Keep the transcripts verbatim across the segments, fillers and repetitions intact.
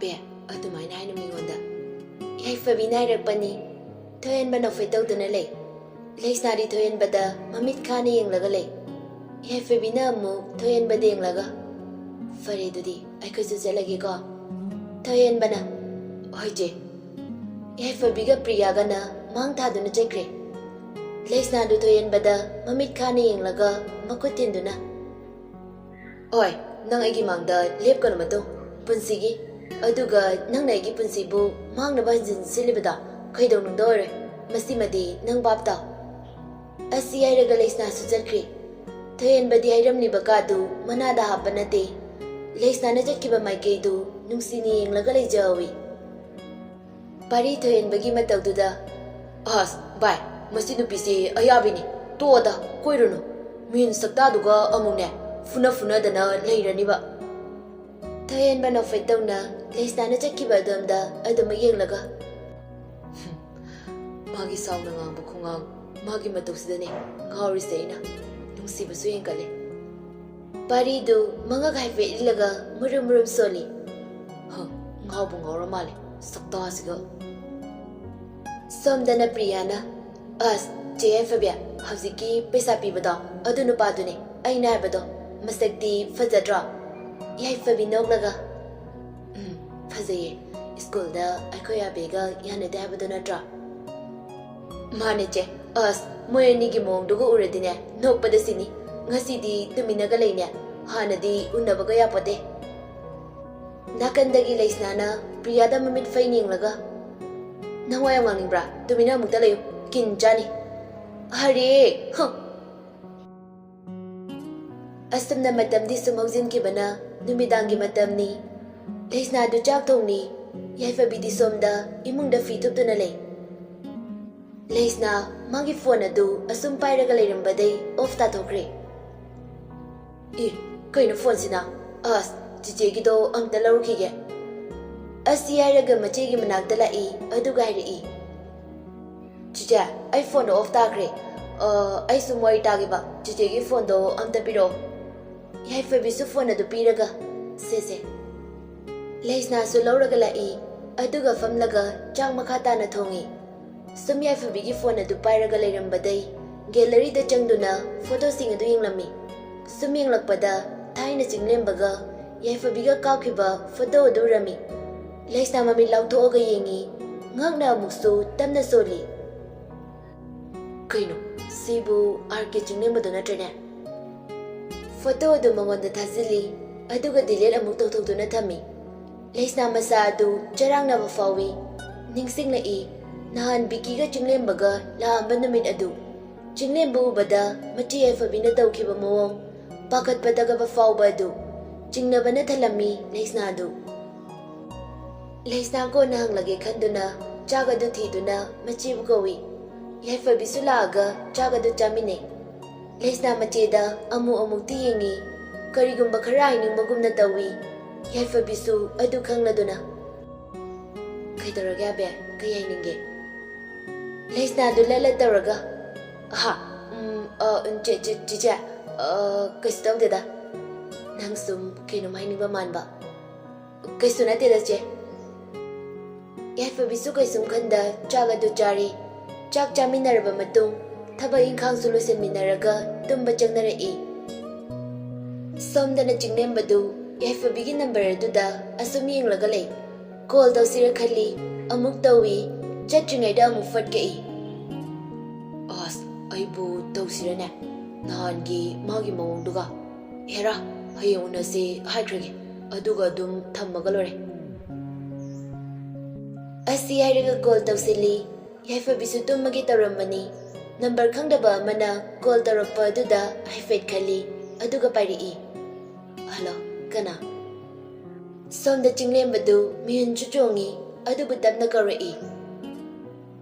ꯄꯦ, ꯑꯗꯨꯃꯥꯏꯅ ꯍꯥꯏꯅꯨ ꯃꯤꯉꯣꯟꯗ꯫ ꯌꯥꯏꯐꯕꯤꯅ ꯍꯥꯏꯔꯛꯄꯅꯤ꯫ ꯊꯣꯏꯍꯦꯟꯕ ꯅꯣꯛꯐꯦꯠ ꯇꯧꯗꯨꯅ ꯂꯩ꯫ ꯂꯩꯁꯅꯥꯗꯤ ꯊꯣꯏꯍꯦꯟꯕꯗ ꯃꯃꯤꯠ ꯈꯥꯅ ꯌꯦꯡꯂꯒ ꯂꯩ꯫ ꯌꯥꯏꯐꯕꯤꯅ ꯑꯃꯨꯛ ꯊꯣꯏꯍꯦꯟꯕꯗ ꯌꯦꯡꯂꯒ, "ꯐꯔꯦ, ꯑꯗꯨꯗꯤ ꯑꯩꯈꯣꯏꯁꯨ ꯆꯠꯂꯒꯦꯀꯣ?" ꯊꯣꯏꯍꯦꯟꯕꯅ, "ꯍꯣꯏ ꯆꯦ꯫" ꯌꯥꯏꯐꯕꯤꯒ ꯄ꯭ꯔꯤꯌꯥꯒꯅ ꯃꯥꯡ ꯊꯥꯗꯨꯅ ꯆꯠꯈ꯭ꯔꯦ꯫ ꯂꯩꯁꯅꯥꯗꯨ ꯊꯣꯏꯍꯦꯟꯕꯗ ꯃꯃꯤꯠ ꯈꯥꯅ ꯌꯦꯡꯂꯒ ꯃꯈꯨꯠ ꯊꯤꯟꯗꯨꯅ, "ꯑꯣꯏ, ꯅꯪ ꯑꯩꯒꯤ ꯃꯥꯡꯗ ꯂꯦꯞꯀꯅꯨ ꯃꯇꯨꯡ ꯄꯨꯟꯁꯤꯒꯤ꯫ ꯑꯗꯨꯒ ꯅꯪꯅ ꯑꯩꯒꯤ ꯄꯨꯟꯁꯤꯕꯨ ꯃꯥꯡꯅꯕ ꯍꯟꯖꯤꯟ ꯁꯤꯜꯂꯤꯕꯗꯣ ꯀꯩꯗꯧꯅꯨꯡꯗ ꯑꯣꯏꯔꯣꯏ꯫ ꯃꯁꯤꯃꯗꯤ ꯅꯪ ꯚꯥꯞ ꯇꯥꯎ꯫" ꯑꯁꯤ ꯍꯥꯏꯔꯒ ꯂꯩꯁꯅꯥꯁꯨ ꯆꯠꯈ꯭ꯔꯦ꯫ ꯊꯣꯏꯍꯦꯟꯕꯗꯤ ꯍꯥꯏꯔꯝꯂꯤꯕ ꯀꯥꯗꯨ ꯃꯅꯥꯗ ꯍꯥꯞꯄ ꯅꯠꯇꯦ꯫ ꯂꯩꯁꯅꯥꯅ ꯆꯠꯈꯤꯕ ꯃꯥꯏꯀꯩꯗꯨ ꯅꯨꯡꯁꯤꯅ ꯌꯦꯡꯂꯒ ꯂꯩꯖꯍꯧꯏ꯫ ꯄꯥꯔꯤ ꯊꯣꯏꯍꯦꯟꯕꯒꯤ ꯃꯇꯧꯗꯨꯗ, "ꯑꯁ ꯚꯥꯏ, ꯃꯁꯤ ꯅꯨꯄꯤꯁꯤ ꯑꯌꯥꯕꯤꯅꯤ꯫ ꯇꯣꯛꯑꯣꯗ, ꯀꯣꯏꯔꯨꯅꯨ꯫ ꯃꯤꯟ ꯁꯛꯇꯥꯗꯨꯒ ꯑꯃꯨꯛꯅꯦ ꯐꯨꯅ ꯐꯨꯅꯗꯅ ꯂꯩꯔꯅꯤꯕ꯫" ꯊꯣꯏꯍꯦꯟꯕ ꯅꯣꯛꯐꯦꯠ ꯇꯧꯅ ꯂꯩꯁꯅꯥꯅ ꯆꯠꯈꯤꯕ ꯑꯗꯣꯝꯗ ꯑꯗꯨꯃꯛ ꯌꯦꯡꯂꯒ, "ꯃꯥꯒꯤ ꯁꯥꯎꯅ ꯉꯥꯡꯕ ꯈꯣꯡꯉꯥꯡ, ꯃꯥꯒꯤ ꯃꯇꯧꯁꯤꯗꯅꯦ ꯉꯥꯎꯔꯤꯁꯦ ꯑꯩꯅ꯫ ꯅꯨꯡꯁꯤꯕꯁꯨ ꯍꯦꯟꯒꯠꯂꯦ꯫" ꯄꯥꯔꯤꯗꯨ ꯃꯉꯛ ꯍꯥꯏꯐꯦꯠ ꯏꯜꯂꯒ ꯃꯨꯔꯨꯝ ꯃꯨꯔꯨꯝ ꯁꯣꯜꯂꯤ꯫ "ꯍ, ꯉꯥꯎꯕꯨ ꯉꯥꯎꯔ ꯃꯥꯜꯂꯦ, ꯁꯛꯇꯥꯁꯤꯒ꯫" ꯁꯣꯝꯗꯅ ꯄ꯭ꯔꯤꯌꯥꯅ, "ꯑꯁ, ꯆꯦ ꯌꯥꯏꯐꯕꯤ, ꯍꯧꯖꯤꯛꯀꯤ ꯄꯩꯁꯥ ꯄꯤꯕꯗꯣ, ꯑꯗꯨ ꯅꯨꯄꯥꯗꯨꯅꯦ ꯑꯩꯅ ꯍꯥꯏꯕꯗꯣ꯫ ꯃꯁꯛꯇꯤ ꯐꯖꯗ꯭ꯔꯣ?" ꯌꯥꯏꯐꯕꯤ ꯅꯣꯛꯂꯒ, "ꯎꯝ, ꯐꯖꯩꯌꯦ꯫ ꯁ꯭ꯀꯨꯜꯗ ꯑꯩꯈꯣꯏ ꯑꯕꯦꯒ ꯌꯥꯅꯗꯦ ꯍꯥꯏꯕꯗꯣ ꯅꯠꯇ꯭ꯔꯣ?" "ꯃꯥꯅꯦ ꯆꯦ꯫ ꯑꯁ, ꯃꯣꯏ ꯑꯅꯤꯒꯤ ꯃꯑꯣꯡꯗꯨꯒ ꯎꯔꯗꯤꯅꯦ ꯅꯣꯛꯄꯗ ꯁꯤꯅꯤ꯫ ꯉꯁꯤꯗꯤ ꯇꯨꯃꯤꯟꯅꯒ ꯂꯩꯅꯦ꯫ ꯍꯥꯟꯅꯗꯤ ꯎꯅꯕꯒ ꯌꯥꯄꯣꯠꯇꯦ꯫" ꯅꯥꯀꯟꯗꯒꯤ ꯂꯩꯁꯅꯥꯅ ꯄ꯭ꯔꯤꯌꯥꯗ ꯃꯃꯤꯠ ꯐꯩꯅ ꯌꯦꯡꯂꯒ, "ꯅꯪ ꯋꯥ ꯌꯥꯝ ꯉꯥꯡꯅꯤꯡꯕ꯭ꯔꯥ? ꯇꯨꯃꯤꯟꯅ ꯑꯃꯨꯛꯇ ꯂꯩꯌꯨ, ꯀꯤꯟ ꯆꯥꯅꯤ꯫" "ꯑꯔꯦ, ꯍ!" ꯑꯁꯨꯝꯅ ꯃꯇꯝꯗꯤ ꯁꯨꯝ ꯍꯧꯖꯤꯟꯈꯤꯕꯅ ꯅꯨꯃꯤꯗꯥꯡꯒꯤ ꯃꯇꯝꯅꯤ꯫ ꯂꯩꯁꯅꯥꯗꯨ ꯆꯥꯛ ꯊꯣꯡꯂꯤ꯫ ꯌꯥꯏꯐꯕꯤꯗꯤ ꯁꯣꯝꯗ ꯏꯃꯨꯡꯗ ꯐꯤ ꯊꯨꯞꯇꯨꯅ ꯂꯩ꯫ ꯂꯩꯁꯅꯥ ꯃꯥꯒꯤ ꯐꯣꯟ ꯑꯗꯨ ꯑꯁꯨꯝ ꯄꯥꯏꯔꯒ ꯂꯩꯔꯝꯕꯗꯩ ꯑꯣꯐ ꯇꯥꯊꯣꯛꯈ꯭ꯔꯦ꯫ "ꯑꯦ, ꯀꯩꯅꯣ ꯐꯣꯟꯁꯤꯅ? ꯑꯁ, ꯆꯤꯆꯦꯒꯤꯗꯣ ꯑꯝꯇ ꯂꯧꯔꯨꯈꯤꯒꯦ꯫" ꯑꯁꯤ ꯍꯥꯏꯔꯒ ꯃꯆꯦꯒꯤ ꯃꯅꯥꯛꯇ ꯂꯥꯛꯏ, ꯑꯗꯨꯒ ꯍꯥꯏꯔꯛꯏ, "ꯆꯤꯆꯦ, ꯑꯩ ꯐꯣꯟꯗꯣ ꯑꯣꯐ ꯇꯥꯈ꯭ꯔꯦ꯫ ꯑ, ꯑꯩ ꯁꯨꯝ ꯋꯥꯔꯤ ꯇꯥꯒꯦꯕ꯫ ꯆꯤꯆꯦꯒꯤ ꯐꯣꯟꯗꯣ ꯑꯝꯇ ꯄꯤꯔꯛꯑꯣ꯫" ꯌꯥꯏꯐꯕꯤꯁꯨ ꯐꯣꯟ ꯑꯗꯨ ꯄꯤꯔꯒ, "ꯁꯦ, ꯁꯦ꯫" ꯂꯩꯁꯅꯥꯁꯨ ꯂꯧꯔꯒ ꯂꯥꯛꯏ꯫ ꯑꯗꯨꯒ ꯐꯝꯂꯒ ꯆꯥꯛ ꯃꯈꯥ ꯇꯥꯅ ꯊꯣꯡꯏ꯫ ꯁꯨꯝ ꯌꯥꯏꯐꯕꯤꯒꯤ ꯐꯣꯟ ꯑꯗꯨ ꯄꯥꯏꯔꯒ ꯂꯩꯔꯝꯕꯗꯩ ꯒꯦꯂꯔꯤꯗ ꯆꯪꯗꯨꯅ ꯐꯣꯇꯣꯁꯤꯡ ꯑꯗꯨ ꯌꯦꯡꯂꯝꯃꯤ꯫ ꯁꯨꯝ ꯌꯦꯡꯂꯛꯄꯗ ꯊꯥꯏꯅ ꯆꯤꯡꯂꯦꯝꯕꯒ ꯌꯥꯏꯐꯕꯤꯒ ꯀꯥꯞꯈꯤꯕ ꯐꯣꯇꯣ ꯑꯗꯨ ꯎꯔꯝꯃꯤ꯫ ꯂꯩꯁꯅꯥ ꯃꯃꯤꯠ ꯂꯥꯎꯊꯣꯛꯑꯒ ꯌꯦꯡꯉꯤ꯫ ꯉꯛꯅ ꯑꯃꯨꯛꯁꯨ ꯇꯝꯅ ꯁꯣꯜꯂꯤ꯫ "ꯀꯩꯅꯣ, ꯁꯤꯕꯨ ꯑꯥꯔ ꯀꯦ ꯆꯤꯡꯂꯦꯝꯕꯗꯣ ꯅꯠꯇ꯭ꯔꯅꯦ?" ꯐꯣꯇꯣ ꯑꯗꯨ ꯃꯉꯣꯟꯗ ꯊꯥꯖꯤꯜꯂꯤ, ꯑꯗꯨꯒ ꯗꯤꯂꯦꯠ ꯑꯃꯨꯛ ꯇꯧꯊꯣꯛꯇꯨꯅ ꯊꯝꯃꯤ꯫ ꯂꯩꯁꯅꯥ ꯃꯁꯥ ꯑꯗꯨ ꯆꯔꯥꯡꯅꯕ ꯐꯥꯎꯏ꯫ ꯅꯤꯡꯁꯤꯡꯂꯛꯏ, ꯅꯍꯥꯟ ꯕꯤꯀꯤꯒ ꯆꯤꯡꯂꯦꯝꯕꯒ ꯂꯥꯛꯑꯝꯕ ꯅꯨꯃꯤꯠ ꯑꯗꯨ꯫ ꯆꯤꯡꯂꯦꯝꯕ ꯎꯕꯗ ꯃꯆꯦ ꯌꯥꯏꯐꯕꯤꯅ ꯇꯧꯈꯤꯕ ꯃꯑꯣꯡ, ꯄꯥꯈꯠꯄꯗꯒꯕ ꯐꯥꯎꯕ ꯑꯗꯨ꯫ ꯆꯤꯡꯅꯕꯅ ꯊꯜꯂꯝꯃꯤ ꯂꯩꯁꯅꯥꯗꯨ꯫ ꯂꯩꯁꯅꯥ ꯀꯣꯟꯅ ꯍꯪꯂꯒꯦ ꯈꯟꯗꯨꯅ ꯆꯥꯛ ꯑꯗꯨ ꯊꯤꯗꯨꯅ ꯃꯆꯦꯕꯨ ꯀꯧꯏ꯫ ꯌꯥꯏꯐꯕꯤꯁꯨ ꯂꯥꯛꯑꯒ ꯆꯥꯛ ꯑꯗꯨ ꯆꯥꯃꯤꯟꯅꯩ꯫ ꯂꯩꯁꯅꯥ ꯃꯆꯦꯗ ꯑꯃꯨꯛ ꯑꯃꯨꯛꯇꯤ ꯌꯦꯡꯉꯤ꯫ ꯀꯔꯤꯒꯨꯝꯕ ꯈꯔ ꯍꯥꯏꯅꯤꯡꯕꯒꯨꯝꯅ ꯇꯧꯏ꯫ ꯌꯥꯏꯐꯕꯤꯁꯨ ꯑꯗꯨ ꯈꯪꯂꯗꯨꯅ꯫ "ꯀꯩꯗꯧꯔꯒꯦ ꯑꯕꯦ? ꯀꯩ ꯍꯥꯏꯅꯤꯡꯒꯦ?" ꯂꯩꯁꯅꯥꯗꯨ ꯂꯠ ꯂꯠ ꯇꯧꯔꯒ, "ꯑꯍꯥ, ꯎꯝ, ꯑ, ꯎꯝ, ꯆꯦ-, ꯆꯦ-, ꯆꯤꯆꯦ, ꯑ, ꯀꯩꯁꯨ ꯇꯧꯗꯦꯗ꯫ ꯅꯪ ꯁꯨꯝ ꯀꯩꯅꯣꯝ ꯍꯥꯏꯅꯤꯡꯕ ꯃꯥꯟꯕ꯫" "ꯀꯩꯁꯨ ꯅꯠꯇꯦꯗ, ꯆꯦ꯫" ꯌꯥꯏꯐꯕꯤꯁꯨ ꯀꯩꯁꯨꯝ ꯈꯟꯗ ꯆꯥꯛ ꯑꯗꯨ ꯆꯥꯔꯤ꯫ ꯆꯥꯛ ꯆꯥꯃꯤꯟꯅꯔꯕ ꯃꯇꯨꯡ ꯊꯕꯛ ꯏꯪꯈꯥꯡꯁꯨ ꯂꯣꯏꯁꯤꯟꯃꯤꯟꯅꯔꯒ ꯇꯨꯝꯕ ꯆꯪꯅꯔꯛꯏ꯫ ꯁꯣꯝꯗꯅ ꯆꯤꯡꯂꯦꯝꯕꯗꯨ ꯌꯥꯏꯐꯕꯤꯒꯤ ꯅꯝꯕꯔ ꯑꯗꯨꯗ ꯑꯁꯨꯝ ꯌꯦꯡꯂꯒ ꯂꯩ꯫ ꯀꯣꯜ ꯇꯧꯁꯤꯔ ꯈꯜꯂꯤ, ꯑꯃꯨꯛ ꯇꯧꯏ, ꯆꯠꯇ꯭ꯔꯤꯉꯩꯗ ꯑꯃꯨꯛ ꯐꯠ ꯀꯛꯏ꯫ "ꯑꯁ, ꯑꯩꯕꯨ ꯇꯧꯁꯤꯔꯅꯦ? ꯅꯍꯥꯟꯒꯤ ꯃꯥꯒꯤ ꯃꯑꯣꯡꯗꯨꯒ꯫ ꯍꯦꯔꯥ, ꯍꯌꯦꯡ ꯎꯅꯁꯦ ꯍꯥꯏꯈ꯭ꯔꯒꯦ, ꯑꯗꯨꯒ ꯑꯗꯨꯝ ꯊꯝꯃꯒ ꯂꯣꯏꯔꯦ꯫" ꯑꯁꯤ ꯍꯥꯏꯔꯒ ꯀꯣꯜ ꯇꯧꯁꯤꯜꯂꯤ꯫ ꯌꯥꯏꯐꯕꯤꯁꯨ ꯇꯨꯝꯃꯒꯦ ꯇꯧꯔꯝꯕꯅꯤ꯫ ꯅꯝꯕꯔ ꯈꯪꯗꯕ ꯑꯃꯅ ꯀꯣꯜ ꯇꯧꯔꯛꯄ ꯑꯗꯨꯗ ꯍꯥꯏꯐꯦꯠ ꯈꯜꯂꯤ, ꯑꯗꯨꯒ ꯄꯥꯏꯔꯛꯏ꯫ "ꯍꯜꯂꯣ, ꯀꯅꯥ?" ꯁꯣꯝꯗ ꯆꯤꯡꯂꯦꯝꯕꯗꯨ ꯃꯤꯍꯨꯟꯁꯨ ꯆꯣꯡꯉꯤ, ꯑꯗꯨꯕꯨ ꯇꯞꯅ ꯀꯧꯔꯛꯏ꯫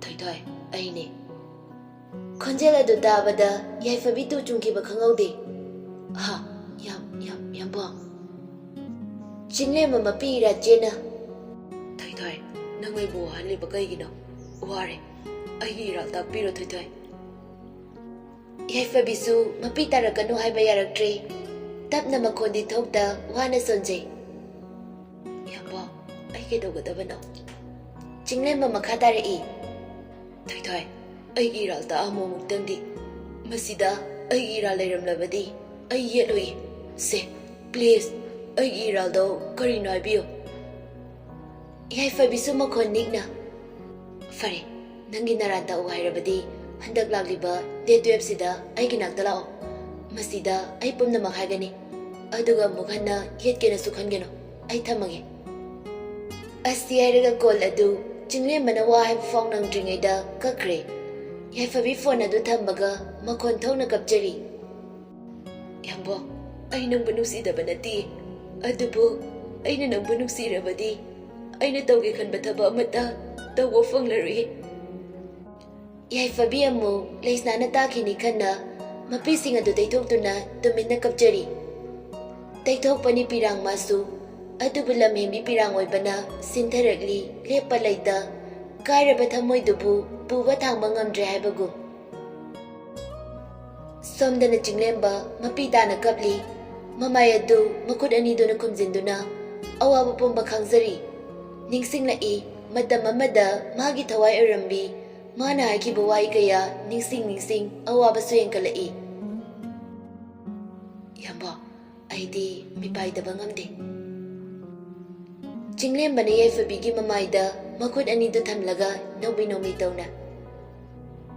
"ꯊꯣꯏꯊꯣꯏ, ꯑꯩꯅꯦ꯫" ꯈꯣꯟꯖꯦꯜ ꯑꯗꯨ ꯇꯥꯕꯗ ꯌꯥꯏꯐꯕꯤ ꯇꯨ ꯆꯨꯡꯈꯤꯕ ꯈꯪꯍꯧꯗꯦ꯫ "ꯍꯥ, ꯌꯥꯝ, ꯌꯥꯝ, ꯌꯥꯝꯕꯣ?" ꯆꯤꯡꯂꯦꯝꯕ ꯃꯄꯤ ꯏꯔꯥ ꯆꯦꯅ꯫ "ꯊꯣꯏꯊꯣꯏ, ꯅꯪ ꯑꯩꯕꯨ ꯋꯥꯍꯜꯂꯤꯕ ꯀꯩꯒꯤꯅꯣ? ꯋꯥꯔꯦ꯫ ꯑꯩꯒꯤ ꯏꯔꯥꯜ ꯇꯥꯛꯄꯤꯔꯣ, ꯊꯣꯏꯊꯣꯏ꯫" ꯌꯥꯏꯐꯕꯤꯁꯨ ꯃꯄꯤ ꯇꯥꯔꯛꯀꯅꯨ ꯍꯥꯏꯕ ꯌꯥꯔꯛꯇ꯭ꯔꯦ꯫ ꯇꯞꯅ, ꯃꯈꯣꯟꯗꯤ ꯊꯣꯛꯇ, ꯋꯥꯅ ꯁꯣꯟꯖꯩ꯫ ꯌꯥꯝꯕꯣ, ꯑꯩ ꯀꯩꯗꯧꯒꯗꯕꯅꯣ? ꯆꯤꯡꯂꯦꯝꯕ ꯃꯈꯥ ꯇꯥꯔꯛꯏ꯫ ꯊꯣꯏꯊꯣꯏ, ꯑꯩꯒꯤ ꯏꯔꯥꯜ ꯇꯥꯛꯑꯝꯃꯣ ꯑꯃꯨꯛꯇꯪꯗꯤ꯫ ꯃꯁꯤꯗ ꯑꯩꯒꯤ ꯏꯔꯥꯜ ꯂꯩꯔꯝꯂꯕꯗꯤ ꯑꯩ ꯌꯦꯠꯂꯨꯏ꯫ ꯁꯦ, please, ꯑꯩꯒꯤ ꯏꯔꯥꯜꯗꯣ ꯀꯔꯤꯅꯣ ꯍꯥꯏꯕꯤꯌꯨ꯫ ꯌꯥꯏꯐꯕꯤꯁꯨ ꯃꯈꯣꯟ ꯅꯤꯛꯅ, "ꯐꯔꯦ, ꯅꯪꯒꯤ ꯅꯔꯥꯟ ꯇꯥꯛꯎ ꯍꯥꯏꯔꯕꯗꯤ ꯍꯟꯗꯛ ꯂꯥꯛꯂꯤꯕ date twelve ꯁꯤꯗ ꯑꯩꯒꯤ ꯅꯥꯛꯇ ꯂꯥꯛꯑꯣ꯫ ꯃꯁꯤꯗ ꯑꯩ ꯄꯨꯝꯅꯃꯛ ꯍꯥꯏꯒꯅꯤ꯫ ꯑꯗꯨꯒ ꯑꯃꯨꯛ ꯍꯟꯅ ꯌꯦꯠꯀꯦꯅꯁꯨ ꯈꯟꯒꯅꯨ꯫ ꯑꯩ ꯊꯝꯃꯒꯦ꯫" ꯑꯁꯤ ꯍꯥꯏꯔꯒ call ꯑꯗꯨ ꯆꯤꯡꯂꯦꯝꯕꯅ ꯋꯥ ꯍꯥꯏꯕ ꯐꯥꯎ ꯅꯪꯗ꯭ꯔꯤꯉꯩꯗ ꯀꯛꯈ꯭ꯔꯦ꯫ ꯌꯥꯏꯐꯕꯤ phone ꯑꯗꯨ ꯊꯝꯕꯒ ꯃꯈꯣꯟ ꯊꯣꯛꯅ ꯀꯞꯆꯔꯤ꯫ "ꯌꯥꯝꯕꯣ, ꯑꯩ ꯅꯪꯕꯨ ꯅꯨꯡꯁꯤꯗꯕ ꯅꯠꯇꯦ꯫ ꯑꯗꯨꯕꯨ ꯑꯩꯅ ꯅꯪꯕꯨ ꯅꯨꯡꯁꯤꯔꯕꯗꯤ ꯑꯩꯅ ꯇꯧꯒꯦ ꯈꯟꯕ ꯊꯕꯛ ꯑꯃꯠꯇ ꯇꯧꯕ ꯐꯪꯂꯔꯣꯏ꯫" ꯌꯥꯏꯐꯕꯤ ꯑꯃꯨꯛ ꯂꯩꯁꯅꯥꯅ ꯇꯥꯈꯤꯅꯤ ꯈꯟꯅ ꯃꯄꯤꯁꯤꯡ ꯑꯗꯨ ꯇꯩꯊꯣꯛꯇꯨꯅ ꯇꯨꯃꯤꯟꯅ ꯀꯞꯆꯔꯤ꯫ ꯇꯩꯊꯣꯛꯄꯅꯤ ꯄꯤꯔꯥꯡ ꯃꯥꯁꯨ, ꯑꯗꯨꯕꯨ ꯂꯝꯍꯦꯟꯕꯤ ꯄꯤꯔꯥꯡ ꯑꯣꯏꯕꯅ ꯁꯤꯟꯊꯔꯛꯂꯤ, ꯂꯦꯞꯄ ꯂꯩꯇ, ꯀꯥꯏꯔꯕ ꯊꯃꯣꯏꯗꯨꯕꯨ ꯄꯨꯕ ꯊꯥꯡꯕ ꯉꯝꯗ꯭ꯔꯦ ꯍꯥꯏꯕꯒꯨꯝ꯫ ꯁꯣꯝꯗꯅ ꯆꯤꯡꯂꯦꯝꯕ ꯃꯄꯤ ꯇꯥꯅ ꯀꯞꯂꯤ꯫ ꯃꯃꯥꯏ ꯑꯗꯨ ꯃꯈꯨꯠ ꯑꯅꯤꯗꯨꯅ ꯈꯨꯝꯖꯤꯟꯗꯨꯅ ꯑꯋꯥꯕ ꯄꯨꯝꯕ ꯈꯥꯡꯖꯔꯤ꯫ ꯅꯤꯡꯁꯤꯡꯂꯛꯏ, ꯃꯇꯝ ꯑꯃꯗ ꯃꯥꯒꯤ ꯊꯋꯥꯏ ꯑꯣꯏꯔꯝꯕꯤ, ꯃꯥꯅ ꯍꯥꯏꯈꯤꯕ ꯋꯥꯍꯩ ꯀꯌꯥ ꯅꯤꯡꯁꯤꯡ ꯅꯤꯡꯁꯤꯡ ꯑꯋꯥꯕꯁꯨ ꯍꯦꯟꯒꯠꯂꯛꯏ꯫ "ꯌꯥꯝꯕꯣ, ꯑꯩꯗꯤ ꯃꯤꯄꯥꯏꯗꯕ ꯉꯝꯗꯦ꯫" ꯆꯤꯡꯂꯦꯝꯕꯅ ꯌꯥꯏꯐꯕꯤꯒꯤ ꯃꯃꯥꯏꯗ ꯃꯈꯨꯠ ꯑꯅꯤꯗꯨ ꯊꯝꯂꯒ ꯅꯣꯛꯃꯤ ꯅꯣꯛꯃꯤ ꯇꯧꯅ,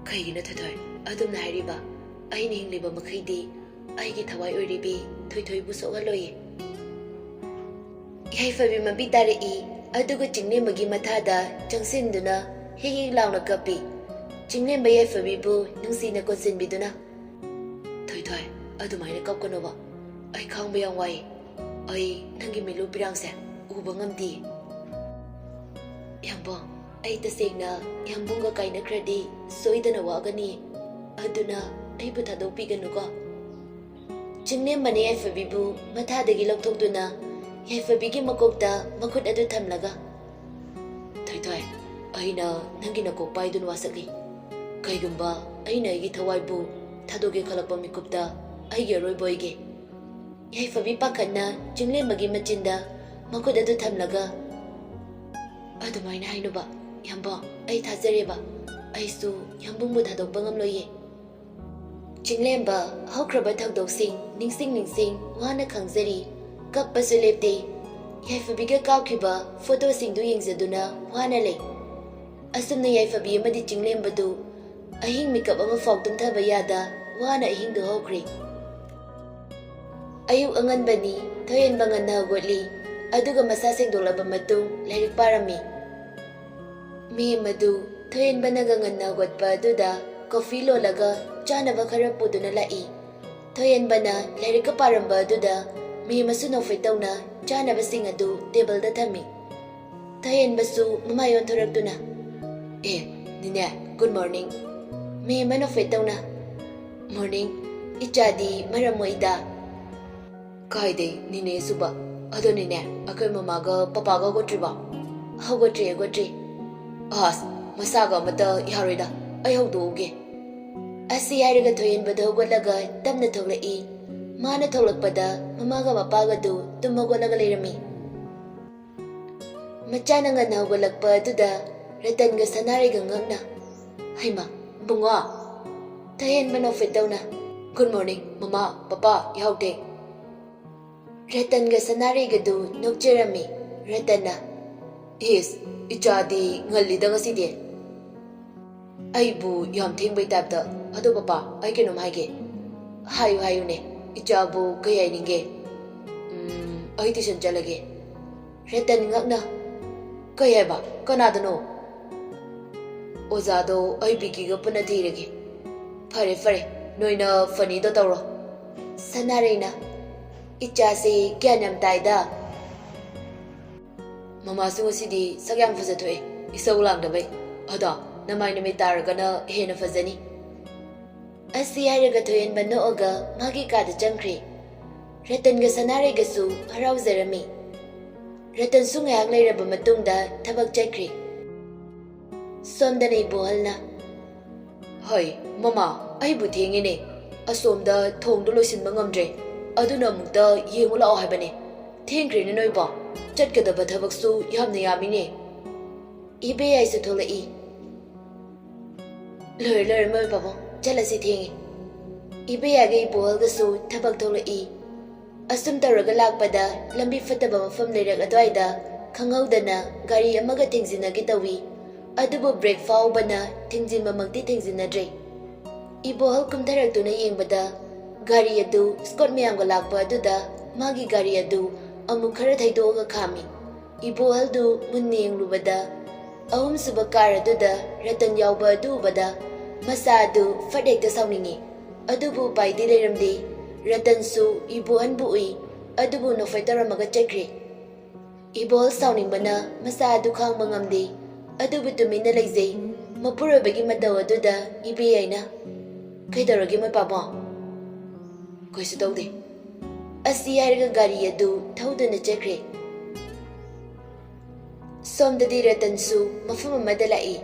"ꯀꯩꯒꯤꯅꯣ ꯊꯣꯏꯊꯣꯏ ꯑꯗꯨꯝꯅ ꯍꯥꯏꯔꯤꯕ? ꯑꯩꯅ ꯍꯤꯡꯂꯤꯕ ꯃꯈꯩꯗꯤ ꯑꯩꯒꯤ ꯊꯋꯥꯏ ꯑꯣꯏꯔꯤꯕꯤ ꯊꯣꯏꯊꯣꯏꯕꯨ ꯁꯣꯛꯍꯜꯂꯣꯏꯌꯦ꯫" ꯌꯥꯏꯐꯕꯤ ꯃꯄꯤ ꯇꯥꯔꯛꯏ, ꯑꯗꯨꯒ ꯆꯤꯡꯂꯦꯝꯕꯒꯤ ꯃꯊꯥꯗ ꯆꯪꯁꯤꯟꯗꯨꯅ ꯍꯤꯛ ꯍꯤꯛ ꯂꯥꯎꯅ ꯀꯞꯄꯤ꯫ ꯆꯤꯡꯂꯦꯝꯕ ꯌꯥꯏꯐꯕꯤꯕꯨ ꯅꯨꯡꯁꯤꯅ ꯀꯣꯟꯁꯤꯟꯕꯤꯗꯨꯅ, "ꯊꯣꯏꯊꯣꯏ, ꯑꯗꯨꯃꯥꯏꯅ ꯀꯞꯀꯅꯣꯕ꯫ ꯑꯩ ꯈꯥꯡꯕ ꯌꯥꯝ ꯋꯥꯏ꯫ ꯑꯩ ꯅꯪꯒꯤ ꯃꯤꯠꯂꯨ ꯄꯤꯔꯥꯡꯁꯦ ꯎꯕ ꯉꯝꯗꯦ꯫" "ꯌꯥꯝꯕꯣ, ꯑꯩ ꯇꯁꯦꯡꯅ ꯌꯥꯝꯕꯨꯡꯒ ꯀꯥꯏꯅꯈ꯭ꯔꯗꯤ ꯁꯣꯏꯗꯅ ꯋꯥꯒꯅꯤ꯫ ꯑꯗꯨꯅ ꯑꯩꯕꯨ ꯊꯥꯗꯣꯛꯄꯤꯒꯅꯨꯀꯣ꯫" ꯆꯤꯡꯂꯦꯝꯕꯅ ꯌꯥꯏꯐꯕꯤꯕꯨ ꯃꯊꯥꯗꯒꯤ ꯂꯧꯊꯣꯛꯇꯨꯅ ꯌꯥꯏꯐꯕꯤꯒꯤ ꯃꯀꯣꯛꯇ ꯃꯈꯨꯠ ꯑꯗꯨ ꯊꯝꯂꯒ, "ꯊꯣꯏꯊꯣꯏ, ꯑꯩꯅ ꯅꯪꯒꯤ ꯅꯀꯣꯛ ꯄꯥꯏꯗꯨꯅ ꯋꯥꯁꯛꯂꯤ꯫ ꯀꯩꯒꯨꯝꯕ ꯑꯩꯅ ꯑꯩꯒꯤ ꯊꯋꯥꯏꯕꯨ ꯊꯥꯗꯣꯛꯀꯦ ꯈꯜꯂꯛꯄ ꯃꯤꯀꯨꯞꯇ ꯑꯩꯒꯤ ꯑꯔꯣꯏꯕ ꯑꯣꯏꯒꯦ꯫" ꯌꯥꯏꯐꯕꯤ ꯄꯥꯈꯠꯅ ꯆꯤꯡꯂꯦꯝꯕꯒꯤ ꯃꯆꯤꯟꯗ ꯃꯈꯨꯠ ꯑꯗꯨ ꯊꯝꯂꯒ, "ꯑꯗꯨꯃꯥꯏꯅ ꯍꯥꯏꯅꯨꯕ, ꯌꯥꯝꯕꯣ, ꯑꯩ ꯊꯥꯖꯔꯦꯕ꯫ ꯑꯩꯁꯨ ꯌꯥꯝꯕꯨꯡꯕꯨ ꯊꯥꯗꯣꯛꯄ ꯉꯝꯂꯣꯏꯌꯦ꯫" ꯆꯤꯡꯂꯦꯝꯕ ꯍꯧꯈ꯭ꯔꯕ ꯊꯧꯗꯣꯛꯁꯤꯡ ꯅꯤꯡꯁꯤꯡ ꯅꯤꯡꯁꯤꯡ ꯋꯥꯅ ꯈꯪꯖꯔꯤ꯫ ꯀꯞꯄꯁꯨ ꯂꯦꯞꯇꯦ꯫ ꯌꯥꯏꯐꯕꯤꯒ ꯀꯥꯞꯈꯤꯕ ꯐꯣꯇꯣꯁꯤꯡꯗꯨ ꯌꯦꯡꯖꯗꯨꯅ ꯋꯥꯅ ꯂꯩ꯫ ꯑꯁꯨꯝꯅ ꯌꯥꯏꯐꯕꯤ ꯑꯃꯗꯤ ꯆꯤꯡꯂꯦꯝꯕꯗꯨ ꯑꯍꯤꯡ ꯃꯤꯀꯞ ꯑꯃ ꯐꯥꯎ ꯇꯨꯝꯊꯕ ꯌꯥꯗ ꯋꯥꯅ ꯑꯍꯤꯡꯗꯨ ꯍꯧꯈ꯭ꯔꯦ꯫ ꯑꯌꯨꯛ ꯑꯉꯟꯕꯅꯤ꯫ ꯊꯣꯏꯍꯦꯟꯕ ꯉꯟꯅ ꯍꯧꯒꯠꯂꯤ꯫ ꯑꯗꯨꯒ ꯃꯁꯥ ꯁꯦꯡꯗꯣꯛꯂꯕ ꯃꯇꯨꯡ ꯂꯥꯏꯔꯤꯛ ꯄꯥꯔꯝꯃꯤ꯫ ꯃꯦꯝ ꯑꯗꯨ ꯊꯣꯏꯍꯦꯟꯕꯅꯒ ꯉꯟꯅ ꯍꯧꯒꯠꯄ ꯑꯗꯨꯗ ꯀꯣꯐꯤ ꯂꯣꯜꯂꯒ ꯆꯥꯅꯕ ꯈꯔ ꯄꯨꯗꯨꯅ ꯂꯥꯛꯏ꯫ ꯊꯣꯏꯍꯦꯟꯕꯅ ꯂꯥꯏꯔꯤꯛꯀ ꯄꯥꯔꯝꯕ ꯑꯗꯨꯗ ꯃꯦꯝ ꯑꯃꯁꯨ ꯅꯣꯛꯐꯦꯠ ꯇꯧꯅ ꯆꯥꯅꯕꯁꯤꯡ ꯑꯗꯨ ꯇꯦꯕꯜꯗ ꯊꯝꯃꯤ꯫ ꯊꯣꯏꯍꯦꯟꯕꯁꯨ ꯃꯃꯥꯏ ꯑꯣꯟꯊꯣꯔꯛꯇꯨꯅ, "ꯑꯦ, ꯅꯤꯅꯦ, ꯒꯨꯗ ꯃꯣꯔꯅꯤꯡ꯫" ꯃꯦꯝ ꯑꯃ ꯅꯣꯛꯐꯦꯠ ꯇꯧꯅ, "ꯃꯣꯔꯅꯤꯡ꯫ ꯏꯆꯥꯗꯤ ꯃꯔꯝ ꯃꯣꯛꯏꯗ꯫" "ꯀꯥꯏꯗꯩ ꯅꯤꯅꯦ ꯁꯨꯕ? ꯑꯗꯣ ꯅꯤꯅꯦ, ꯑꯩꯈꯣꯏ ꯃꯃꯥꯒ ꯄꯄꯥꯒ ꯍꯧꯒꯠꯇ꯭ꯔꯤꯕꯣ?" "ꯍꯧꯒꯠꯇ꯭ꯔꯤ, ꯍꯧꯒꯠꯇ꯭ꯔꯤ꯫" "ꯑꯁ, ꯃꯁꯥꯒ ꯑꯃꯠꯇ ꯌꯥꯔꯣꯏꯗ꯫ ꯑꯩ ꯍꯧꯗꯣꯛꯎꯒꯦ꯫" ꯑꯁꯤ ꯍꯥꯏꯔꯒ ꯊꯣꯏꯍꯦꯟꯕꯗꯣ ꯍꯧꯒꯠꯂꯒ ꯇꯞꯅ ꯊꯣꯛꯂꯛꯏ꯫ ꯃꯥꯅ ꯊꯣꯛꯂꯛꯄꯗ ꯃꯃꯥꯒ ꯃꯄꯥꯒꯗꯨ ꯇꯨꯝ ꯍꯧꯒꯠꯂꯒ ꯂꯩꯔꯝꯃꯤ꯫ ꯃꯆꯥꯅ ꯉꯟꯅ ꯍꯧꯒꯠꯂꯛꯄ ꯑꯗꯨꯗ ꯔꯇꯟꯒ ꯁꯅꯥꯔꯩꯒ ꯉꯛꯅ, "ꯍꯩꯃ, ꯕꯨꯡꯉꯣ!" ꯊꯣꯏꯍꯦꯟꯕ ꯅꯣꯛꯐꯦꯠ ꯇꯧꯅ, "ꯒꯨꯗ ꯃꯣꯔꯅꯤꯡ, ꯃꯃꯥ, ꯄꯄꯥ, ꯌꯥꯍꯧ ꯊꯦꯡ꯫" ꯔꯇꯟꯒ ꯁꯅꯥꯔꯩꯒꯗꯨ ꯅꯣꯛꯆꯔꯝꯃꯤ꯫ ꯔꯇꯟꯅ, "ꯏꯁ, ꯏꯆꯥꯗꯤ ꯉꯜꯂꯤꯗ ꯉꯁꯤꯗꯤ꯫" "ꯑꯩꯕꯨ ꯌꯥꯝ ꯊꯦꯡꯕꯩ ꯇꯥꯏꯞꯇ꯫ ꯑꯗꯣ ꯄꯄꯥ, ꯑꯩ ꯀꯩꯅꯣꯝ ꯍꯥꯏꯒꯦ꯫" "ꯍꯥꯏꯌꯨ, ꯍꯥꯏꯌꯨꯅꯦ꯫ ꯏꯆꯥꯕꯨ ꯀꯩ ꯍꯥꯏꯅꯤꯡꯒꯦ?" "ꯎꯝ, ꯑꯩ ꯇ꯭ꯌꯨꯁꯟ ꯆꯠꯂꯒꯦ꯫" ꯔꯇꯟ ꯉꯛꯅ, "ꯀꯩ ꯍꯥꯏꯕ? ꯀꯅꯥꯗꯅꯣ?" "ꯑꯣꯖꯥꯗꯣ ꯑꯩ ꯕꯤꯀꯤꯒ ꯄꯨꯟꯅ ꯊꯤꯔꯒꯦ꯫" "ꯐꯔꯦ, ꯐꯔꯦ, ꯅꯣꯏꯅ ꯐꯅꯤꯗꯣ ꯇꯧꯔꯣ꯫" ꯁꯅꯥꯔꯩꯅ, "ꯏꯆꯥꯁꯦ ꯒ꯭ꯌꯥꯟ ꯌꯥꯝ ꯇꯥꯏꯗ꯫" "ꯃꯃꯥꯁꯨ ꯉꯁꯤꯗꯤ ꯁꯛ ꯌꯥꯝ ꯐꯖꯊꯣꯛꯑꯦ, ꯏꯁꯧ ꯂꯥꯡꯗꯕꯩ꯫ ꯑꯗꯣ ꯅꯃꯥꯏ ꯅꯃꯤꯠ ꯇꯥꯔꯒꯅ ꯍꯦꯟꯅ ꯐꯖꯅꯤ꯫" ꯑꯁꯤ ꯍꯥꯏꯔꯒ ꯊꯣꯏꯍꯦꯟꯕ ꯅꯣꯛꯑꯒ ꯃꯥꯒꯤ ꯀꯥꯗ ꯆꯪꯈ꯭ꯔꯦ꯫ ꯔꯇꯟꯒ ꯁꯅꯥꯔꯩꯒꯁꯨ ꯍꯔꯥꯎꯖꯔꯝꯃꯤ꯫ ꯔꯇꯟꯁꯨ ꯉꯥꯏꯍꯥꯛ ꯂꯩꯔꯕ ꯃꯇꯨꯡꯗ ꯊꯕꯛ ꯆꯠꯈ꯭ꯔꯦ꯫ ꯁꯣꯝꯗꯅ ꯏꯕꯣꯍꯜꯅ, "ꯍꯣꯏ, ꯃꯃꯥ, ꯑꯩꯕꯨ ꯊꯦꯡꯉꯦꯅꯦ꯫ ꯑꯁꯣꯝꯗ ꯊꯣꯡꯗꯣ ꯂꯣꯏꯁꯤꯟꯕ ꯉꯝꯗ꯭ꯔꯦ꯫ ꯑꯗꯨꯅ ꯑꯃꯨꯛꯇ ꯌꯦꯡꯉꯨ ꯂꯥꯛꯑꯣ ꯍꯥꯏꯕꯅꯦ꯫ ꯊꯦꯡꯈ꯭ꯔꯦꯅꯦ ꯅꯣꯏꯕꯣ꯫" ꯆꯠꯀꯗꯕ ꯊꯕꯛꯁꯨ ꯌꯥꯝꯅ ꯌꯥꯝꯃꯤꯅꯦ꯫ ꯏꯕꯦꯌꯥꯏꯁꯨ ꯊꯣꯛꯂꯛꯏ꯫ ꯂꯣꯏꯔꯦ, ꯂꯣꯏꯔꯦ, ꯃꯃꯤ ꯄꯥꯕꯨꯡ, ꯆꯠꯂꯁꯤ, ꯊꯦꯡꯉꯦ꯫ ꯏꯕꯦꯌꯥꯒ ꯏꯕꯣꯍꯜꯒꯁꯨ ꯊꯕꯛ ꯊꯣꯛꯂꯛꯏ꯫ ꯑꯁꯨꯝ ꯇꯧꯔꯒ ꯂꯥꯛꯄꯗ ꯂꯝꯕꯤ ꯐꯠꯇꯕ ꯃꯐꯝ ꯂꯩꯔꯛ ꯑꯗꯨꯋꯥꯏꯗ ꯈꯪꯍꯧꯗꯅ ꯒꯥꯔꯤ ꯑꯃꯒ ꯊꯦꯡꯖꯤꯟꯅꯒꯦ ꯇꯧꯏ꯫ ꯑꯗꯨꯕꯨ ꯕ꯭ꯔꯦꯛ ꯐꯥꯎꯕꯅ ꯊꯦꯡꯖꯤꯟꯕꯃꯛꯇꯤ ꯊꯦꯡꯖꯤꯟꯅꯗ꯭ꯔꯦ꯫ ꯏꯕꯣꯍꯜ ꯀꯨꯝꯊꯔꯛꯇꯨꯅ ꯌꯦꯡꯕꯗ ꯒꯥꯔꯤ ꯑꯗꯨ ꯁ꯭ꯀꯣꯠ ꯃꯌꯥꯝꯒ ꯂꯥꯛꯄ ꯑꯗꯨꯗ ꯃꯥꯒꯤ ꯒꯥꯔꯤ ꯑꯗꯨ ꯑꯃꯨꯛ ꯈꯔ ꯊꯩꯗꯣꯛꯑꯒ ꯈꯥꯝꯃꯤ꯫ ꯏꯕꯣꯍꯜꯗꯨ ꯃꯨꯟꯅ ꯌꯦꯡꯂꯨꯕꯗ ꯑꯍꯨꯝꯁꯨꯕ ꯀꯥꯔ ꯑꯗꯨꯗ ꯔꯇꯟ ꯌꯥꯎꯕ ꯑꯗꯨ ꯎꯕꯗ ꯃꯁꯥ ꯑꯗꯨ ꯐꯠ ꯍꯦꯛꯇ ꯁꯥꯎꯅꯤꯡꯉꯤ꯫ ꯑꯗꯨꯕꯨ ꯎꯄꯥꯏꯗꯤ ꯂꯩꯔꯝꯗꯦ꯫ ꯔꯇꯟꯁꯨ ꯏꯕꯣꯍꯜꯕꯨ ꯎꯏ, ꯑꯗꯨꯕꯨ ꯅꯣꯛꯐꯦꯠ ꯇꯧꯔꯝꯃꯒ ꯆꯠꯈ꯭ꯔꯦ꯫ ꯏꯕꯣꯍꯜ ꯁꯥꯎꯅꯤꯡꯕꯅ ꯃꯁꯥ ꯑꯗꯨ ꯈꯥꯡꯕ ꯉꯝꯗꯦ, ꯑꯗꯨꯕꯨ ꯇꯨꯃꯤꯟꯅ ꯂꯩꯖꯩ꯫ ꯃꯄꯨꯔꯣꯏꯕꯒꯤ ꯃꯇꯧ ꯑꯗꯨꯗ ꯏꯕꯦꯌꯥꯏꯅ, "ꯀꯩꯗꯧꯔꯒꯦ, ꯃꯣꯏ ꯄꯥꯕꯨꯡ?" "ꯀꯩꯁꯨ ꯇꯧꯗꯦ" ꯑꯁꯤ ꯍꯥꯏꯔꯒ ꯒꯥꯔꯤ ꯑꯗꯨ ꯊꯧꯗꯨꯅ ꯆꯠꯈ꯭ꯔꯦ꯫ ꯁꯣꯝꯗꯗꯤ ꯔꯇꯟꯁꯨ ꯃꯐꯝ ꯑꯃꯗ ꯂꯥꯛꯏ꯫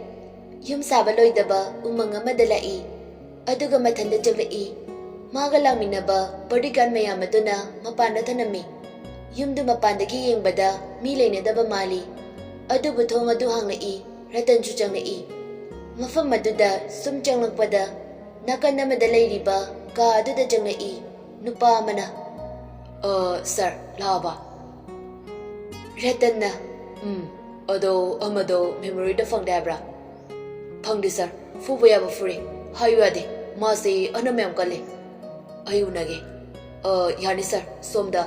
ꯌꯨꯝ ꯁꯥꯕ ꯂꯣꯏꯗꯕ ꯎꯃꯪ ꯑꯃꯗ ꯂꯥꯛꯏ꯫ ꯑꯗꯨꯒ ꯃꯊꯟꯇ ꯆꯪꯂꯛꯏ꯫ ꯃꯥꯒ ꯂꯥꯛꯃꯤꯟꯅꯕ ꯕꯣꯗꯤꯒꯥꯔꯗ ꯃꯌꯥꯝ ꯑꯗꯨꯅ ꯃꯄꯥꯟꯗ ꯊꯅꯝꯃꯤ꯫ ꯌꯨꯝꯗꯨ ꯃꯄꯥꯟꯗꯒꯤ ꯌꯦꯡꯕꯗ ꯃꯤ ꯂꯩꯅꯗꯕ ꯃꯥꯜꯂꯤ꯫ ꯑꯗꯨꯕꯨ ꯊꯣꯡ ꯑꯗꯨ ꯍꯥꯡꯂꯛꯏ, ꯔꯇꯟꯁꯨ ꯆꯪꯂꯛꯏ꯫ ꯃꯐꯝ ꯑꯗꯨꯗ ꯁꯨꯝ ꯆꯪꯂꯛꯄꯗ ꯅꯥꯀꯟ ꯑꯃꯗ ꯂꯩꯔꯤꯕ ꯀꯥ ꯑꯗꯨꯗ ꯆꯪꯂꯛꯏ ꯅꯨꯄꯥ ꯑꯃꯅ꯫ "ꯑ, ꯁꯥꯔ, ꯂꯥꯛꯑꯕ?" ꯔꯇꯟꯅ, "ꯎꯝ, ꯑꯗꯣ ꯑꯃꯗꯣ ꯃꯦꯃꯣꯔꯤꯗ ꯐꯪꯗꯦ ꯍꯥꯏꯕ꯭ꯔꯥ?" "ꯐꯪꯗꯦ ꯁꯥꯔ, ꯐꯨꯕ ꯌꯥꯕ ꯐꯨꯔꯦ, ꯍꯥꯏꯌꯨ ꯌꯥꯗꯦ, ꯃꯥꯁꯦ ꯑꯅꯝ ꯌꯥꯝ ꯀꯜꯂꯦ꯫ ꯑꯩ ꯎꯅꯒꯦ꯫ ꯑ, ꯌꯥꯅꯤ ꯁꯥꯔ, ꯁꯣꯝꯗ꯫"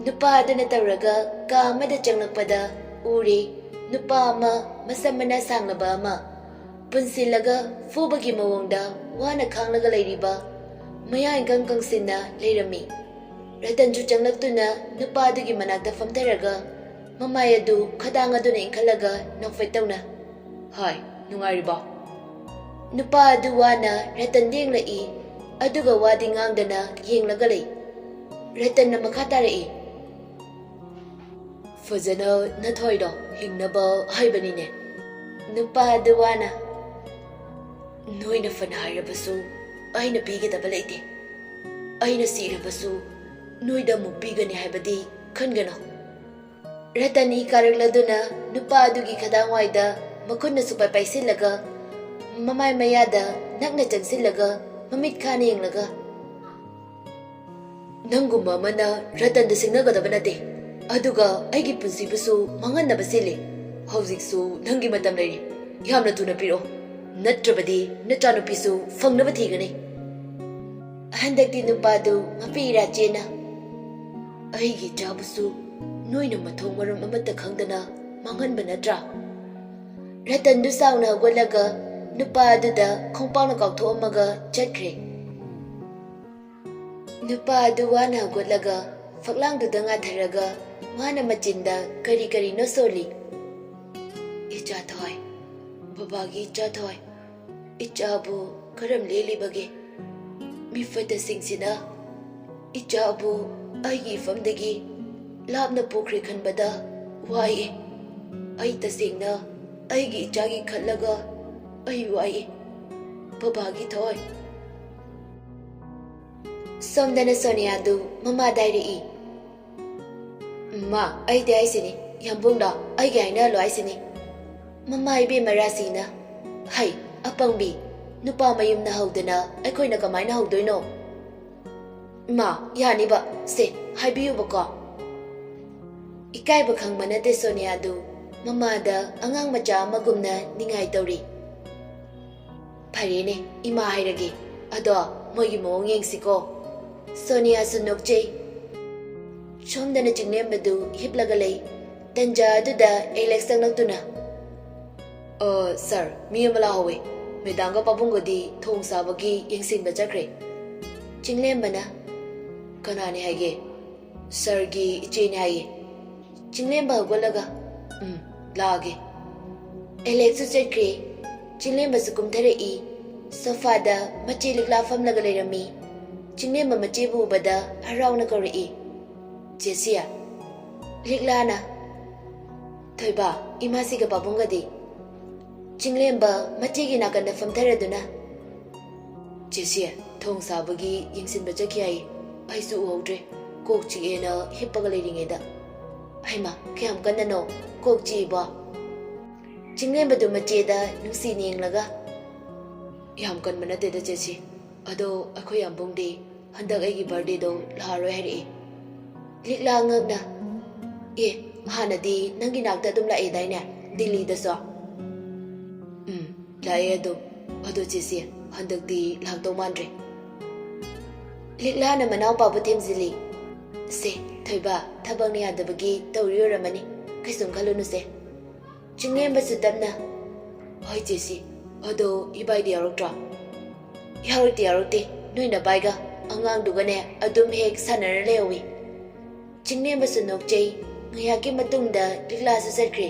ꯅꯨꯄꯥ ꯑꯗꯨꯅ ꯇꯧꯔꯒ ꯀꯥ ꯑꯃꯗ ꯆꯪꯂꯛꯄꯗ ꯎꯔꯦ ꯅꯨꯄꯥ ꯑꯃ ꯃꯁꯝ ꯃꯅꯥ ꯁꯥꯡꯂꯕ ꯑꯃ ꯄꯨꯟꯁꯤꯜꯂꯒ ꯐꯨꯕꯒꯤ ꯃꯑꯣꯡꯗ ꯋꯥꯅ ꯈꯥꯡꯂꯒ ꯂꯩꯔꯤꯕ ꯃꯌꯥ ꯏꯀꯪ ꯀꯪꯁꯤꯟꯅ ꯂꯩꯔꯝꯃꯤ꯫ ꯔꯇꯟꯁꯨ ꯆꯪꯂꯛꯇꯨꯅ ꯅꯨꯄꯥꯗꯨꯒꯤ ꯃꯅꯥꯛꯇ ꯐꯝꯊꯔꯒ ꯃꯃꯥꯏ ꯑꯗꯨ ꯈꯗꯥꯡ ꯑꯗꯨꯅ ꯏꯟꯈꯠꯂꯒ ꯅꯣꯛꯐꯦꯠ ꯇꯧꯅ, "ꯍꯥꯏ, ꯅꯨꯡꯉꯥꯏꯔꯤꯕꯣ?" ꯅꯨꯄꯥ ꯑꯗꯨ ꯋꯥꯅ ꯔꯇꯟꯗ ꯌꯦꯡꯂꯛꯏ, ꯑꯗꯨꯒ ꯋꯥꯗꯤ ꯉꯥꯡꯗꯅ ꯌꯦꯡꯂꯒ ꯂꯩ꯫ ꯔꯇꯟꯅ ꯃꯈꯥ ꯇꯥꯔꯛꯏ, "ꯐꯖꯅ ꯅꯊ꯭ꯋꯥꯏꯗꯣ ꯍꯤꯡꯅꯕ ꯍꯥꯏꯕꯅꯤꯅꯦ꯫" ꯅꯨꯄꯥ ꯑꯗꯨ ꯋꯥꯅ, "ꯅꯣꯏꯅ ꯐꯅ ꯍꯥꯏꯔꯕꯁꯨ ꯑꯩꯅ ꯄꯤꯒꯗꯕ ꯂꯩꯇꯦ꯫ ꯑꯩꯅ ꯁꯤꯔꯕꯁꯨ ꯅꯣꯏꯗ ꯑꯃꯨꯛ ꯄꯤꯒꯅꯤ ꯍꯥꯏꯕꯗꯤ ꯈꯟꯒꯅꯨ꯫ ꯔꯇꯟ ꯏ ꯀꯥꯔꯛꯂꯗꯨꯅ ꯅꯨꯄꯥ ꯑꯗꯨꯒꯤ ꯈꯗꯥꯡꯋꯥꯏꯗ ꯃꯈꯨꯠꯅ ꯁꯨꯛꯄꯥꯏ ꯄꯥꯏꯁꯤꯜꯂꯒ, ꯃꯃꯥꯏ ꯃꯌꯥꯗ ꯅꯛꯅ ꯆꯪꯁꯤꯜꯂꯒ, ꯃꯃꯤꯠ ꯈꯥꯅ ꯌꯦꯡꯂꯒ, "ꯅꯪꯒꯨꯝꯕ ꯑꯃꯅ ꯔꯇꯟꯗ ꯁꯤꯡꯅꯒꯗꯕ ꯅꯠꯇꯦ, ꯑꯗꯨꯒ ꯑꯩꯒꯤ ꯄꯨꯟꯁꯤꯕꯨꯁꯨ ꯃꯥꯡꯍꯟꯅꯕ ꯁꯤꯜꯂꯤ꯫ ꯍꯧꯖꯤꯛꯁꯨ ꯅꯪꯒꯤ ꯃꯇꯝ ꯂꯩꯔꯤ꯫ ꯌꯥꯝꯅ ꯊꯨꯅ ꯄꯤꯔꯛꯑꯣ, ꯅꯠꯇ꯭ꯔꯕꯗꯤ ꯅꯆꯥꯅꯨꯄꯤꯁꯨ ꯐꯪꯅꯕ ꯊꯤꯒꯅꯤ꯫" ꯍꯟꯗꯛꯇꯤ ꯅꯨꯄꯥꯗꯨ ꯃꯄꯤ ꯏꯔꯥ ꯆꯦꯅ, "ꯑꯩꯒꯤ ꯏꯆꯥꯕꯨꯁꯨ ꯅꯣꯏꯅ ꯃꯊꯣꯡ ꯃꯔꯝ ꯑꯃꯠꯇ ꯈꯪꯗꯅ ꯃꯥꯡꯍꯟꯕ ꯅꯠꯇ꯭ꯔꯥ?" ꯔꯇꯟꯗꯨ ꯆꯥꯎꯅ ꯍꯧꯒꯠꯂꯒ ꯅꯨꯄꯥ ꯑꯗꯨꯗ ꯈꯣꯡꯄꯥꯛꯅ ꯀꯥꯎꯊꯣꯛꯑꯝꯃꯒ ꯆꯠꯈ꯭ꯔꯦ꯫ ꯅꯨꯄꯥ ꯑꯗꯨ ꯋꯥꯅ ꯍꯧꯒꯠꯂꯒ ꯐꯛꯂꯥꯡꯗꯨꯗ ꯉꯥꯊꯔꯒ ꯃꯥꯅ ꯃꯆꯤꯟꯗ ꯀꯔꯤ ꯀꯔꯤꯅꯣ ꯁꯣꯜꯂꯤ꯫ "ꯏꯆꯥ ꯊꯋꯥꯏ, ꯕꯕꯥꯒꯤ ꯏꯆꯥ ꯊꯋꯥꯏ, ꯏꯆꯥꯕꯨ ꯀꯔꯝ ꯂꯦꯜꯂꯤꯕꯒꯦ? ꯃꯤꯐꯠꯇꯁꯤꯡꯁꯤꯅ ꯏꯆꯥꯕꯨ ꯑꯩꯒꯤ ꯏꯐꯝꯗꯒꯤ ꯂꯥꯞꯅ ꯄꯨꯈ꯭ꯔꯦ ꯈꯟꯕꯗ ꯋꯥꯏꯑꯦ꯫ ꯑꯩ ꯇꯁꯦꯡꯅ ꯑꯩꯒꯤ ꯏꯆꯥꯒꯤ ꯈꯜꯂꯒ ꯑꯩ ꯋꯥꯏꯑꯦ, ꯕꯕꯥꯒꯤ ꯊꯋꯥꯏ꯫" ꯁꯣꯝꯗꯅ ꯁꯣꯅꯤꯌꯥꯗꯨ ꯃꯃꯥꯗ ꯍꯥꯏꯔꯛꯏ꯫ "ꯃꯥ, ꯑꯩꯗꯤ ꯍꯥꯏꯁꯤꯅꯤ, ꯌꯥꯝꯕꯨꯡꯗꯣ ꯑꯩꯒꯤ ꯍꯥꯏꯅꯍꯜꯂꯣ ꯍꯥꯏꯁꯤꯅꯤ꯫" ꯃꯃꯥ ꯏꯕꯦꯝꯃ ꯔꯥꯁꯤꯅ, "ꯍꯩ, ꯑꯄꯪꯕꯤ, ꯅꯨꯄꯥ ꯃꯌꯨꯝꯅ ꯍꯧꯗꯅ ꯑꯩꯈꯣꯏꯅ ꯀꯃꯥꯏꯅ ꯍꯧꯗꯣꯏꯅꯣ?" "ꯏꯃꯥ, ꯌꯥꯅꯤꯕ, ꯁꯦ, ꯍꯥꯏꯕꯤꯌꯨꯕꯀꯣ꯫" ꯏꯀꯥꯏꯕ ꯈꯪꯕ ꯅꯠꯇꯦ ꯁꯣꯅꯤꯌꯥꯗꯨ, ꯃꯃꯥꯗ ꯑꯉꯥꯡ ꯃꯆꯥ ꯑꯃꯒꯨꯝꯅ ꯅꯤꯡꯉꯥꯏ ꯇꯧꯔꯤ꯫ "ꯐꯔꯦꯅꯦ, ꯏꯃꯥ ꯍꯥꯏꯔꯒꯦ꯫ ꯑꯗꯣ ꯃꯣꯏꯒꯤ ꯃꯑꯣꯡ ꯌꯦꯡꯁꯤꯀꯣ꯫" ꯁꯣꯅꯤꯌꯥꯁꯨ ꯅꯣꯛꯆꯩ꯫ ꯁꯣꯝꯗꯅ ꯆꯤꯡꯂꯦꯝꯕꯗꯨ ꯍꯤꯞꯂꯒ ꯂꯩ꯫ ꯇꯟꯖꯥ ꯑꯗꯨꯗ ꯑꯦꯂꯦꯛꯁ ꯆꯪꯂꯛꯇꯨꯅ, "ꯑ, ꯁꯥꯔ, ꯃꯤ ꯑꯃ ꯂꯥꯛꯍꯧꯋꯦ꯫ ꯃꯦꯗꯥꯝꯒ ꯄꯥꯕꯨꯡꯒꯗꯤ ꯊꯣꯡ ꯁꯥꯕꯒꯤ ꯌꯦꯡꯁꯤꯟꯕ ꯆꯠꯈ꯭ꯔꯦ꯫" ꯆꯤꯡꯂꯦꯝꯕꯅ, "ꯀꯅꯥꯅꯤ ꯍꯥꯏꯒꯦ?" "ꯁꯥꯔꯒꯤ ꯏꯆꯦꯅꯤ ꯍꯥꯏꯌꯦ꯫" ꯆꯤꯡꯂꯦꯝꯕ ꯍꯧꯒꯠꯂꯒ, "ꯎꯝ, ꯂꯥꯛꯑꯒꯦ꯫" ꯑꯦꯂꯦꯛꯁꯁꯨ ꯆꯠꯈ꯭ꯔꯦ꯫ ꯆꯤꯡꯂꯦꯝꯕꯁꯨ ꯀꯨꯝꯊꯔꯛꯏ꯫ ꯁꯣꯐꯥꯗ ꯃꯆꯦ ꯂꯤꯛꯂꯥ ꯐꯝꯂꯒ ꯂꯩꯔꯝꯃꯤ꯫ ꯆꯤꯡꯂꯦꯝꯕ ꯃꯆꯦꯕꯨ ꯎꯕꯗ ꯍꯔꯥꯎꯅ ꯀꯧꯔꯛꯏ, "ꯖꯦꯁꯤꯌꯥ꯫" ꯂꯤꯛꯂꯥꯅ, "ꯊꯣꯏꯕ, ꯏꯃꯥꯁꯤꯒ ꯄꯥꯕꯨꯡꯒꯗꯤ?" ꯆꯤꯡꯂꯦꯝꯕ ꯃꯆꯦꯒꯤ ꯅꯥꯀꯟꯗ ꯐꯝꯊꯔꯗꯨꯅ, "ꯖꯦꯁꯤꯌꯥ, ꯊꯣꯡ ꯁꯥꯕꯒꯤ ꯌꯦꯡꯁꯤꯟꯕ ꯆꯠꯈꯤ ꯍꯥꯏꯌꯦ꯫ ꯑꯩꯁꯨ ꯎꯍꯧꯗ꯭ꯔꯦ꯫ ꯀꯣꯛ ꯆꯤꯛꯑꯦꯅ ꯍꯤꯞꯄꯒ ꯂꯩꯔꯤꯉꯩꯗ꯫ ꯍꯩꯃꯥ, ꯀꯌꯥꯝ ꯀꯟꯅꯅꯣ ꯀꯣꯛ ꯆꯤꯛꯏꯕꯣ? ꯆꯤꯡꯂꯦꯝꯕꯗꯨ ꯃꯆꯦꯗ ꯅꯨꯡꯁꯤꯅ ꯌꯦꯡꯂꯒ, "ꯌꯥꯝ ꯀꯟꯕ ꯅꯠꯇꯦꯗ ꯆꯦꯁꯤ, ꯑꯗꯣ ꯑꯩꯈꯣꯏ ꯌꯥꯝꯕꯨꯡꯗꯤ ꯍꯟꯗꯛ ꯑꯩꯒꯤ birthdayꯗꯣ ꯂꯥꯛꯑꯔꯣꯏ ꯍꯥꯏꯔꯛꯏ꯫" ꯂꯤꯛꯂꯥ ꯉꯛꯅ, "ꯑꯦ, ꯍꯥꯟꯅꯗꯤ ꯅꯪꯒꯤ ꯅꯥꯛꯇ ꯑꯗꯨꯝ ꯂꯥꯛꯑꯦꯗꯥꯏꯅꯦ, ꯗꯤꯜꯂꯤꯗꯁꯨ?" "ꯎꯝ, ꯂꯥꯛꯑꯦ ꯑꯗꯨꯝ꯫ ꯑꯗꯣ ꯆꯦꯁꯤ, ꯍꯟꯗꯛꯇꯤ ꯂꯥꯛꯇꯧ ꯃꯥꯟꯗ꯭ꯔꯦ꯫" ꯂꯤꯛꯂꯥꯅ ꯃꯅꯥꯎꯄꯥꯕꯨ ꯊꯦꯝꯖꯤꯜꯂꯤ꯫ "ꯁꯦ, ꯊꯣꯏꯕ, ꯊꯕꯛꯅ ꯌꯥꯗꯕꯒꯤ ꯇꯧꯔꯤ ꯑꯣꯏꯔꯝꯃꯅꯤ꯫ ꯀꯩꯁꯨꯝ ꯈꯜꯂꯨꯅꯨꯁꯦ꯫" ꯆꯤꯡꯂꯦꯝꯕꯁꯨ ꯇꯞꯅ, "ꯍꯣꯏ ꯆꯦꯁꯤ, ꯑꯗꯣ ꯏꯕꯥꯏꯗꯤ ꯌꯥꯎꯔꯛꯇ꯭ꯔꯣ?" "ꯌꯥꯎꯔꯛꯇꯦ, ꯌꯥꯎꯔꯛꯇꯦ꯫ ꯅꯣꯏ ꯅꯕꯥꯏꯒ ꯑꯉꯥꯡꯗꯨꯒꯅꯦ ꯑꯗꯨꯝ ꯍꯦꯛ ꯁꯥꯟꯅꯔ ꯂꯩꯍꯧꯋꯤ꯫" ꯆꯤꯡꯂꯦꯝꯕꯁꯨ ꯅꯣꯛꯆꯩ꯫ ꯉꯥꯏꯍꯥꯛꯀꯤ ꯃꯇꯨꯡꯗ ꯂꯤꯛꯂꯥꯁꯨ ꯆꯠꯈ꯭ꯔꯦ꯫